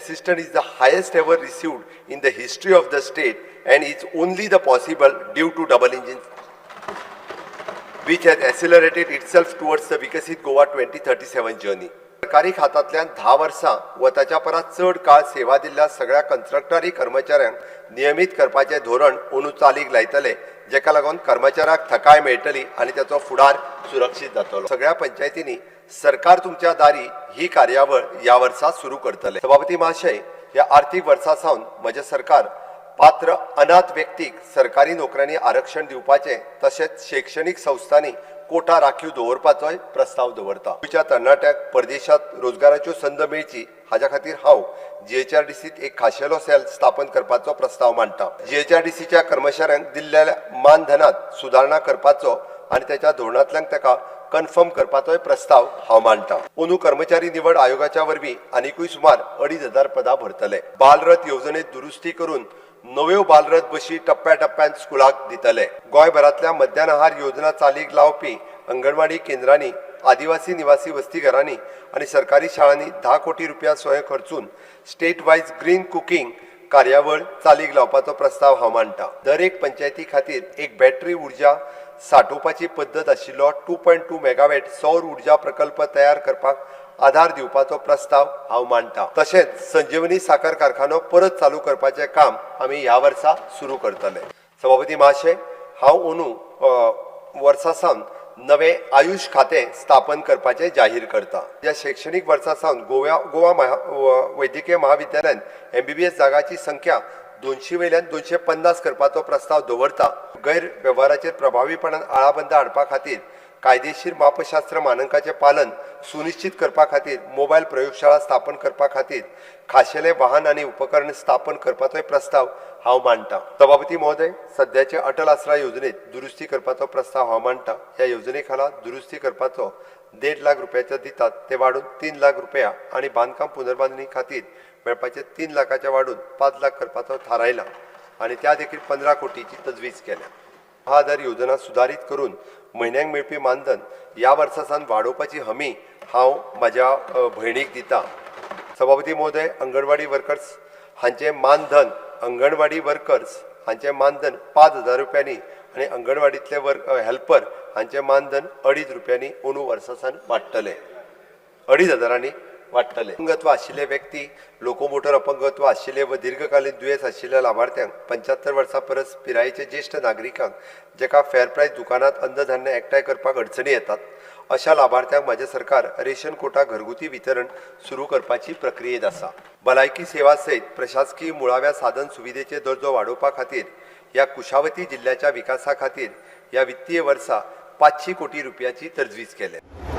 Assistant is the highest ever received in the history of the state and is only the possible due to double engine which has accelerated itself towards the Viksit Goa 2037 journey. सरकारी खात्यांतल्यान 10 वर्सां व ताच्या परस चड काळ सेवा दिल्ल्या सगळ्या कंत्राटदारी कर्मचाऱ्यांक नियमीत करपाचें धोरण अंदू चालीक लायतले, जेका लागून कर्मचाऱ्याक थकाय मेळटली आनी ताचो फुडार सुरक्षीत जातलो. सगळ्या पंचायतींनी सरकार तुमच्या दारी ही कार्यावळ ह्या वर्सा सुरू करतले. सभापती महाशय, ह्या आर्थीक वर्सा सावन म्हजें सरकार पात्र अनाथ व्यक्तीक सरकारी नोकऱ्यांनी आरक्षण दिवपाचें तशेंच शैक्षणीक संस्थांनी कोटा राखीव दवरपाचोय प्रस्ताव दवरता. गोंयच्या तरणाट्यांक परदेशात रोजगाराच्यो संद मेळची हाज्या खातीर हांव जीएचआरडीसीत एक खाशेलो सेल स्थापन करपाचो प्रस्ताव मांडटा. जीएचआरडीसीच्या कर्मचाऱ्यांक दिल्ल्या मानधनात सुदारणा करपाचो आनी त्याच्या धोरणांतल्यान ताका कन्फर्म करपाचोय प्रस्ताव हांव मांडटा. अंदू कर्मचारी निवड आयोगाच्या वरवीं आनिकूय सुमार 2500 पदां भरतले. बालरथ येवजणेत दुरुस्ती करून नव्यो बालरथ बशी टप्प्या टप्प्यान स्कुलाक दितले. गोंयभरांतल्या मध्यान आहार योजना चालीक लावपी अंगणवाडी केंद्रांनी, आदिवासी निवासी वसतीघरांनी आनी सरकारी शाळांनी 10 कोटी रुपया स्वयं खर्चून स्टेट वायज ग्रीन कुकींग कार्यावळ चालीक लावपाचो प्रस्ताव हांव मांडटा. दर एक पंचायती खातीर एक बॅटरी ऊर्जा साठोवपाची पद्दत आशिल्लो 2.2 मेगावॅट सौर ऊर्जा प्रकल्प तयार करपाक आधार दिवपाचो प्रस्ताव हांव मांडटा. तशेंच संजीवनी साखर कारखानो परत चालू करपाचें काम आमी ह्या वर्सा सुरू करतले. सभापती महाशय, हांव अंदू वर्सा सावन नवें आयुष खातें स्थापन करपाचें जाहीर करता. ह्या शैक्षणीक वर्सा सावन गोव्या गोवा वैद्यकीय महाविद्यालयान एमबीबीएस जागाची संख्या 200 वयल्यान 250 करपाचो प्रस्ताव दवरता. गैरवेव्हाराचेर प्रभावीपणान आळाबंद हाडपा खातीर कायदेशीर मापशास्त्र मानकांचें पालन सुनिश्चित करपा खातीर मोबायल प्रयोगशाळा स्थापन करपा खातीर खाशेले वाहन आनी उपकरण स्थापन करपाचोय प्रस्ताव हांव मांडटा. सभापती महोदय, सद्याचे अटल आसरा येवजणेत दुरुस्ती करपाचो प्रस्ताव हांव मांडटा. ह्या येवजणे खाला दुरुस्ती करपाचो 1.5 लाख रुपयाचे दितात ते वाडून 3 लाख रुपया आनी बांदकाम पुनर्बांदणी खातीर मेळपाचे 3 लाखाचे वाडून 5 लाख करपाचो थारायला आनी त्या देखील 15 कोटीची तजवीज केल्या. महाआधार योजना सुदारीत करून म्हयन्याक मेळपी मानधन ह्या वर्सा सावन वाडोवपाची हमी हांव म्हाज्या भयणीक दिता. सभापती महोदय, अंगणवाडी वर्कर्स हांचें मानधन 5000 रुपयांनी आनी अंगणवाडींतले वर्क हेल्पर हांचें मानधन अडीच रुपयांनी अंदू वर्सा सावन वाडटलें, अडीच हजारांनी वाडटले. अपंगत्व आशिल्ले व्यक्ती, लोकोमोटर अपंगत्व आशिल्ले व दीर्घकालीन दुयेंस आशिल्ल्या लाभार्थ्यांक, 75 वर्सां परस पिरायेचे ज्येश्ठ नागरिकांक जेका फेर प्रायस दुकानांत अन्नधान्य एकठांय करपाक अडचणी येतात, अशा लाभार्थ्यांक म्हाजें सरकार रेशन कोटा घरगुती वितरण सुरू करपाची प्रक्रियेत आसा. भलायकी सेवा सयत प्रशासकीय मुळाव्या साधन सुविधेचे दर्जो वाडोवपा खातीर ह्या कुशावती जिल्ल्याच्या विकासा खातीर ह्या वित्तीय वर्सा 500 कोटी रुपयाची तजवीज केल्या.